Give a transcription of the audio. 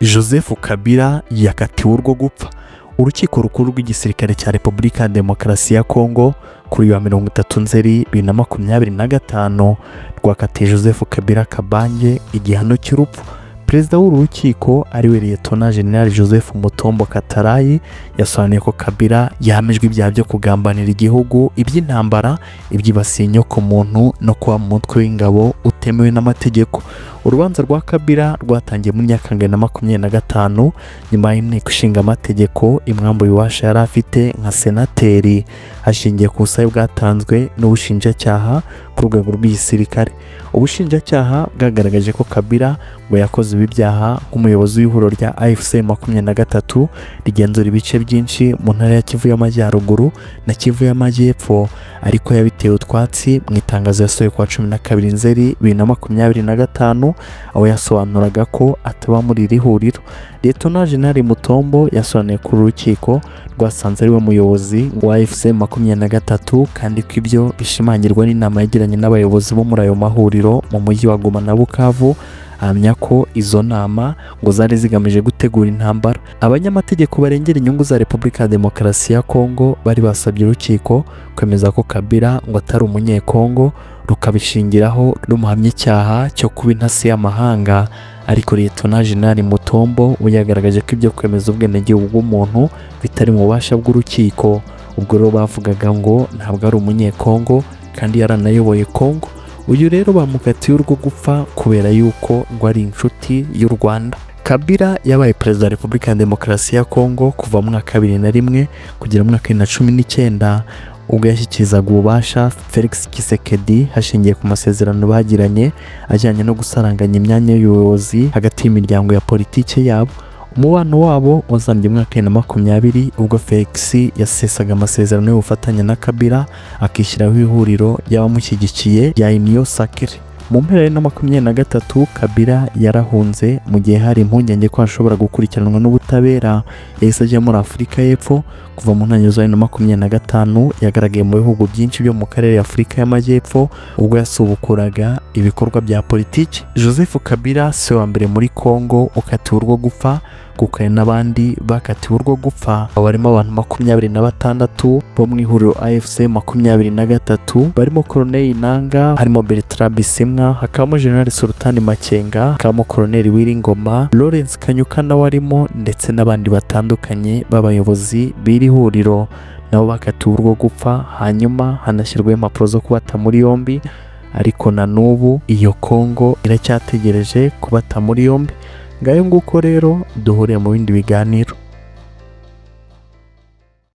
Joseph Kabila yakatiwe urwo gupfa. Urukiko Rukuru rw'Igisirikare cya Repubulika ya Demokarasi ya Kongo kuri uyu wa 30 Nzeri 2025 rwakatiye Joseph Kabila Kabange igihano cy'urupfu. Perezida w'uru rukiko, ariwe Liyetona Jenerali Joseph Mutombo Katarayi, yasobanuye ko Kabila yahamijwe ibyaha byo kugambanira igihugu, iby'intambara, ibyibasiye inyokomuntu no kuba mu mutwe w'ingabo utemewe n'amategeko. Urubanza rwa Kabila rwatangiye muri Nyakanga 2025, nyuma y'Inteko Ishinga Amategeko imwambuye ububasha yari afite nka senateri, hashingiye ku busabe bwatanzwe n'ubushinjacyaha ku rwego rw'igisirikare. Ubushinjacyaha bwagaragaje ko Kabila ngo yakoze ibi byaha nk'umuyobozi w'ihuriro rya AFC 23 rigenzura ibice byinshi mu ntara ya Kivu y'Amajyaruguru na Kivu y'Amajyepfo, ariko yabitewe utwatsi mu itangazo yasohoye kuwa 12 Nzeri 2025, aho yasobanuraga ko ataba muri iri huriro. Liyetona Jenerali Mutombo yasobanuye ko uru rukiko rwasanze ari we muyobozi wa AFC 23, kandi ko ibyo bishimangirwa n'inama yagiranye n'abayobozi bo muri ayo mahuriro mu mujyi wa Goma na Bukavu. Ahamya ko izo nama ngo zari zigamije gutegura intambara. Abanyamategeko barengera inyungu za Repubulika ya Demokarasi ya Kongo bari basabye urukiko kwemeza ko Kabila ngo atari Umunyekongo, rukabishingiraho rumuhamya icyaha cyo kuba intasi y'amahanga. Ariko Liyetona Jenerali Mutombo we yagaragaje ko ibyo kwemeza ubwenegihugu bw'umuntu bitari mu bubasha bw'urukiko. Ubwo rero bavugaga ngo ntabwo ari Umunyekongo kandi yaranayoboye Kongo. Uyu rero bamukatiye urwo gupfa kubera yuko ngo ari inshuti y'u Rwanda. Kabila yabaye perezida wa Repubulika ya Demokarasi ya Kongo kuva mu mwaka 2001 kugera mu mwaka 2019, ubwo yashyikirizaga ububasha Felix Tshisekedi hashingiye ku masezerano bagiranye ajyanye no gusaranganya imyanya y'ubuyobozi hagati y'imiryango ya politiki yabo. Umubano wabo wazambye mu mwaka 2020, ubwo Felix yasesaga amasezerano y'ubufatanye na Kabila, akishyiraho ihuriro ry'abamushyigikiye rya Union Sacrée. Mu mpera ya 2023 Kabila yarahunze mu gihe hari impungenge ko ashobora gukurikiranwa n'ubutabera. Yahise ajya muri Afurika y'Epfo. Kuva mu ntangiriro za 2025 yagaragaye mu bihugu byinshi byo mu karere Afurika y'Amajyepfo, ubwo yasubukuraga ibikorwa bya politiki. Joseph Kabila si wa mbere muri Kongo ukatiwe urwo gupfa, kuko hari n'abandi bakatiwe urwo gupfa. Barimo abantu 26 bo mu ihuriro AFC 23, barimo Colonel Nanga, harimo Bertrand Bisimwa, hakabamo General Sultani Makenga, hakabamo Colonel Willy Ngoma, Lawrence Kanyuka nawe arimo, ndetse n'abandi batandukanye b'abayobozi b'iri huriro nabo bakatiwe urwo gupfa. Hanyuma hanashyirwaho impapuro zo kubata muri yombi, ariko na n'ubu iyo Kongo iracyategereje kubata muri yombi. Ngayo nguko rero, duhuriye mu bindi biganiro.